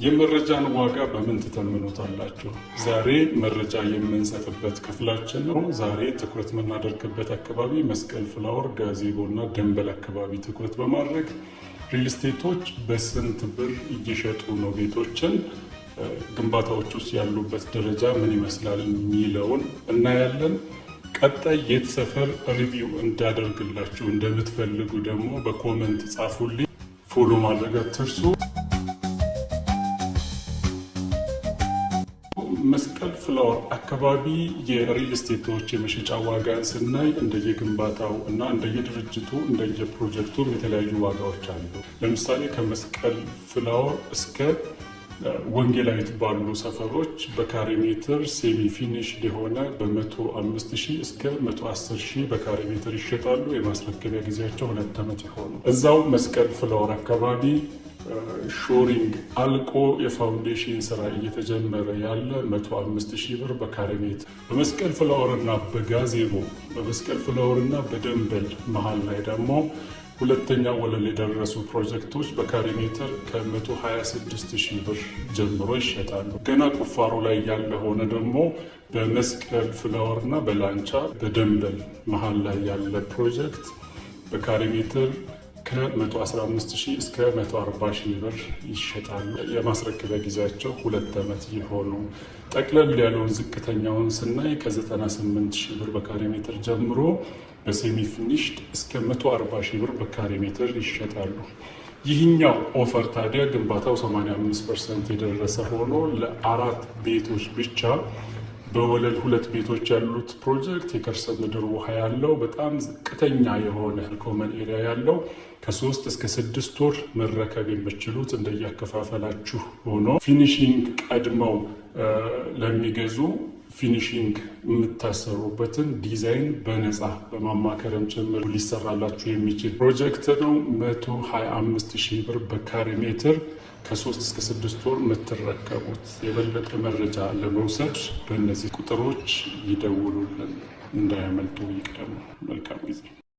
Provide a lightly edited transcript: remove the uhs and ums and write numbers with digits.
የመረጃን ዋጋ በምን ትተምኑታላችሁ? ዛሬ መረጃ የምንሰጥበት ክፍላችን ነው። ዛሬ ትኩረት የምናደርግበት አካባቢ መስቀል ፍላወር፣ ጋዜቦ እና ደንበል አካባቢ ትኩረት በማድረግ ሪል ስቴቶች በስንት ብር እየሸጡ ነው ቤቶችን፣ ግንባታዎች ውስጥ ያሉበት ደረጃ ምን ይመስላል የሚለውን እናያለን። ቀጣይ የት ሰፈር review እንዳደርግላችሁ እንደምትፈልጉ ደግሞ በ comment ጻፉልኝ። Follow ማድረግ አትርሱ። መስቀል ፍላወር አካባቢ የሪል ስቴቶች የመሸጫ ዋጋን ስናይ እንደየግንባታው እና እንደየድርጅቱ እንደየፕሮጀክቱም የተለያዩ ዋጋዎች አሉ። ለምሳሌ ከመስቀል ፍላወር እስከ ወንጌላዊት ባሉ ሰፈሮች በካሬ ሜትር semi finish የሆነ በ105 ሺህ እስከ 110 ሺህ በካሬ ሜትር ይሸጣሉ። የማስረከቢያ ጊዜያቸው 2 ዓመት የሆኑ፣ እዛው መስቀል ፍላወር አካባቢ shoring አልቆ የ foundation ስራ እየተጀመረ ያለ 105 ሺህ ብር በካሬ ሜትር። በመስቀል ፍላወርና በጋዜቦ፣ በመስቀል ፍላወርና በደንበል መሀል ላይ ደግሞ ሁለተኛ ወለል የደረሱ ፕሮጀክቶች በካሬ ሜትር ከ126 ሺህ ብር ጀምሮ ይሸጣሉ። ገና ቁፋሮ ላይ ያለ ሆነ ደግሞ በመስቀል ፍላወርና በላንቻ በደንበል መሀል ላይ ያለ ፕሮጀክት በካሬ ሜትር ከ115 ሺህ እስከ 140 ሺህ ብር ይሸጣሉ። የማስረከቢያ ጊዜያቸው 2 ዓመት የሆኑ። ጠቅለል ያለውን ዝቅተኛውን ስናይ ከ98 ሺህ ብር በካሬ ሜትር ጀምሮ በ semi finished እስከ 140 ሺህ ብር በካሬ ሜትር ይሸጣሉ። ይህኛው offer ታዲያ ግንባታው 85% የደረሰ ሆኖ ለአራት ቤቶች ብቻ በወለል ሁለት ቤቶች ያሉት ፕሮጀክት፣ የከርሰ ምድር ውሃ ያለው፣ በጣም ዝቅተኛ የሆነ common area ያለው፣ ከ3 እስከ 6 ወር መረከብ የምችሉት እንደያከፋፈላችሁ ሆኖ finishing ቀድመው ለሚገዙ finishing የምታሰሩበትን ዲዛይን በነፃ በማማከርም ጭምር ሊሰራላችሁ የሚችል ፕሮጀክት ነው። 125 ሺህ ብር በካሬ ሜትር ከ3 እስከ 6 ወር የምትረከቡት። የበለጠ መረጃ ለመውሰድ በእነዚህ ቁጥሮች ይደውሉልን። እንዳያመልጡ ይቅደሙ። መልካም ጊዜ።